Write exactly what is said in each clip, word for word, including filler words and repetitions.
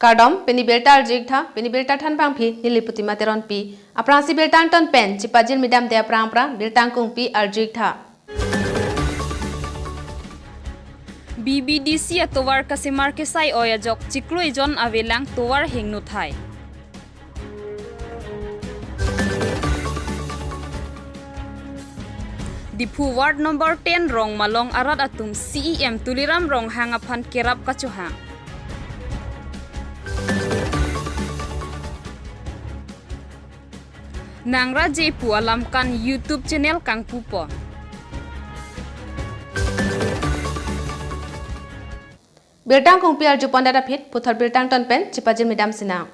Kardom, pini birta arju-ik tha, pini birta thanbangpi neli Putima Teronpi. Aphrangsi birta angton pen chipajirmi damde aphrang aphrang birta angkungpi arju-ik tha. B B D C atovar kasemar kesai oi ajok chiklo ejon avelang tovar hingno thai. Diphu Ward number ten Rongmalong arat atum C E M Tuliram Ronghang aphan kerap kachohang. Nangra Jepu alam kan YouTube channel kangpupon. Birta angkungpi arjupon dada phit, puthot birta angton pen chipajirmi dam sinang.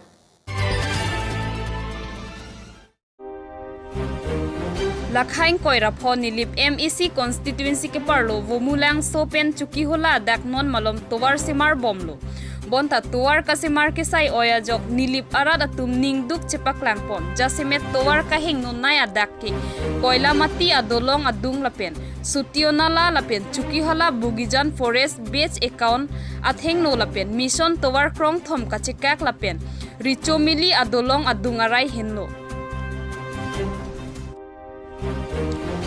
Lakhang koira pho Nilip M A C constituency keparlo Vomulangso pen Chokihola adak non malom tovar semar bomlo. Bonta tovar kasemar kesai oi ajok Nilip arat atum ningduk chepaklangpon. Jasemet tovar kahingno nai adak ke Koilamati adolong adung lapen Sutio Nala lapen Chokihola Bugijan Forest Beach account athengno lapen Mission tovar krongthom kachekak lapen Richomili adolong adung arai henlo.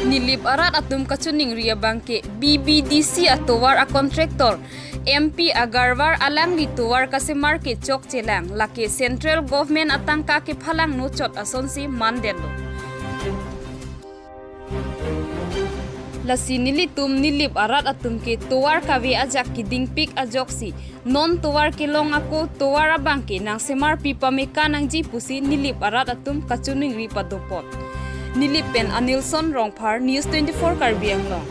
Nilip arat atum kachiningri abang ke B B D C atovar a contractor M P Agarwal alangli tovar kasemar ke chokchelang, lake central government atangka kephalangno chot asonsi mandetlo. Lasi nelitum Nilip arat atum ke tovar kave ajak kedingpik ajoksi non tovar kelong ako tovar abang ke nangsemarpi pame kanangji pusi Nilip arat atum kachiningri padopon. Nilip pen Anilson Rongphar, News twenty-four Karbi Anglong.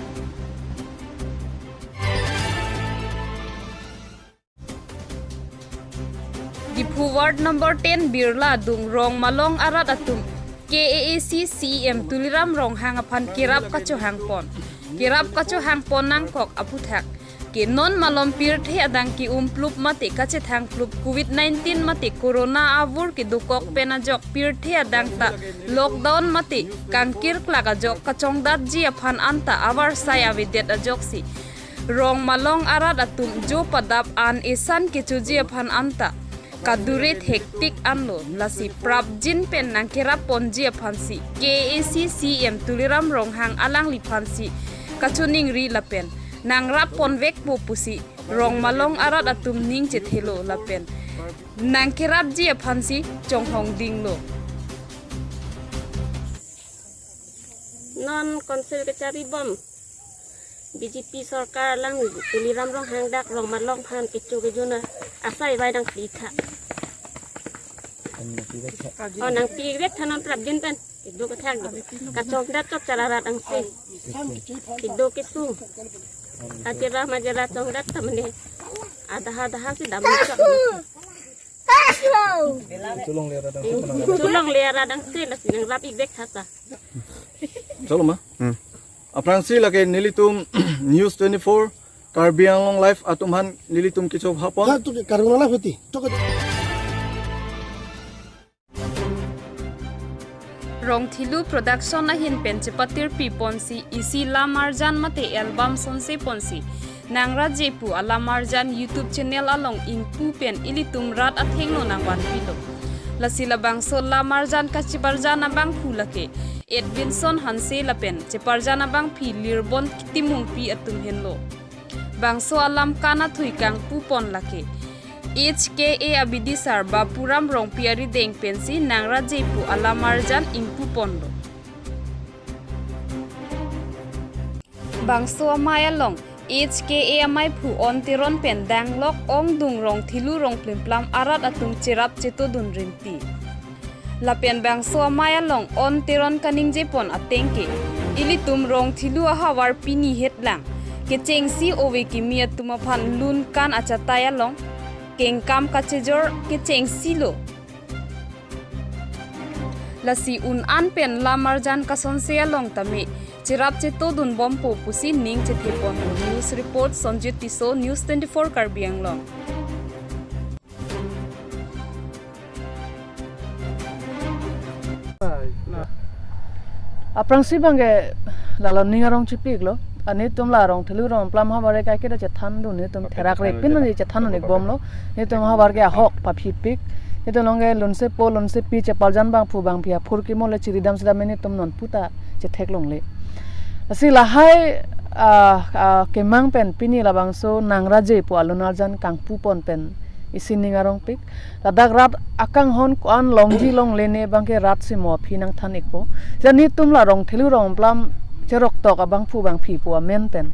Diphu Ward number ten Birla adung Rongmalong arat atum K A A C C E M Tuliram Ronghang aphan kerap kachohangpon. Kerap kachohangpon nangkok aputhak ke non malom pirthe adang ke-umplup mate kachethangplup covid nineteen mate corona avur kedokok pen ajok pirthe adang ta lockdown mate kangkirklak ajok kachongdatji aphan anta avarsai avedet ajoksi Rongmalong arat atum jo padap an esan kechoji aphan anta kadure thektik anlo, lasi prapjin pen nangkerapponji aphansi K A A C C E M Tuliram Ronghang alangliphansi kachiningri lapen nangrapponvekpo pusi Rongmalong arat atum ning chethelo lapen nangkerapji aphansi chonghongdinglo. Non council kecharibom B J P sorkar alang Tuliram Ronghang dak Rongmalong aphan kecho kejun asai vai nangpitha. O nangpivek tha non prapjin pen. Kedo kethak do. Kachongdat chok chalarat angse. Kedo kesung. Ajera majera chongdat ta mane. Adaha adaha si dam chok. Cholongle arat angse, cholongle arat angse lasi nangrap-ikvek tha sa. Cholo ma. Hmm. Aphrangsi lake nelitum News twenty-four Karbi Anglong Live atum aphan nelitum kecho hapon. Ha, tu Karbi Anglong Live hoti. Chok. Rongthilu Production ahin pen chepatirpiponsi isi lamarjan mate album sonseponsi Nangra Jepu alamarjan YouTube channel along ingpu pen ilitum rat athengno nangvanpilo. Lasi labangso lamarjan kachibarjan abangphu lake Edwinson Hanse lapen cheparjan abangpi Lirbon Timungpi atum henlo. Bangso alam kan athui kangpupon lake H K A abidisar Bapuram Rongpi arideng pensi Nangra Jepu alamarjan ingpuponlo. Bangso amei along H K A ameiphu On Teron pen danglok ongdung Rongthilu Rongplimplam arat atum cherap chetodun rinti. Lapen bangso amei along On Teron kaningjepon ateng ke, ilitum Rongthilu ahavar pini hetlang kechengsi ove kimi atum aphan lun kan achatai along kengkam kachejor kechengsilo. Lasi un-an pen lamarjan kasonse along tame cherap chetodunbompo pusi ning chethepon. News report, Sonjit Tisso, News twenty-four Karbi Anglong. Aphrangsi abangke lalo ning arong chipiklo. Netum la Rongthelu Rongplam havar ke kita chethan dun, netum therak repin ni chethan dun ikbomlo. Netum havar ke ahok paphipik. Netum along ke lunsepo lunsepi chepaljan bangphu bangphi aphurkimo le chiridam sidam netum non puta chetheklongle. Lasi lahai ah, ah, kemang pen pini labangso nangraje pu alun arjan kangpupon pen isi ning arongpik. Ladak rat akanghon ko-an longji longle ne abangke rat simo aphi nangthan ikpo. Seta netum la Rongthelu Rongplam cheroktok abangphu bangphi pu amen pen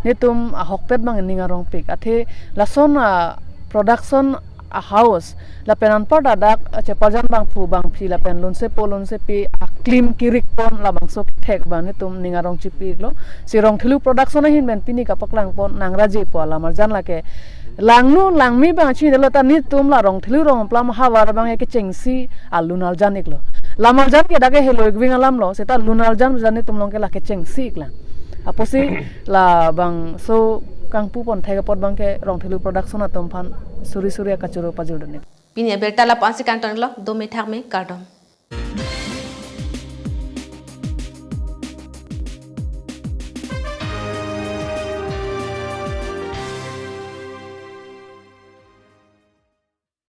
netum ahokpet abang ning arongpik. Athe lason a production a house lapen anparta dak chepaljan bangphu bangphi lapen lunsepo lunsepi aklim kirikpon labangso kethek abang netum ning arong chipiklo. Si Rongthelu Production ahin pen pini kapaklangpon nangraje pu alam arjan lake langno langmi abang chinilo, ta netum la Rongthelu Rongplam havar abang ke kechengsi alun arjan iklo. Lam arjan ke dak ke helo ikving alamlo, seta lun arjan jan netum along ke lake chengsi iklang. Apotsi labangso kangpupon thek apot abangke Rongthelu Production atum aphan suri suri akachoro pajurdun ik. Pini abirta lapu-ansi kangtonlo, dome thakme, kardom.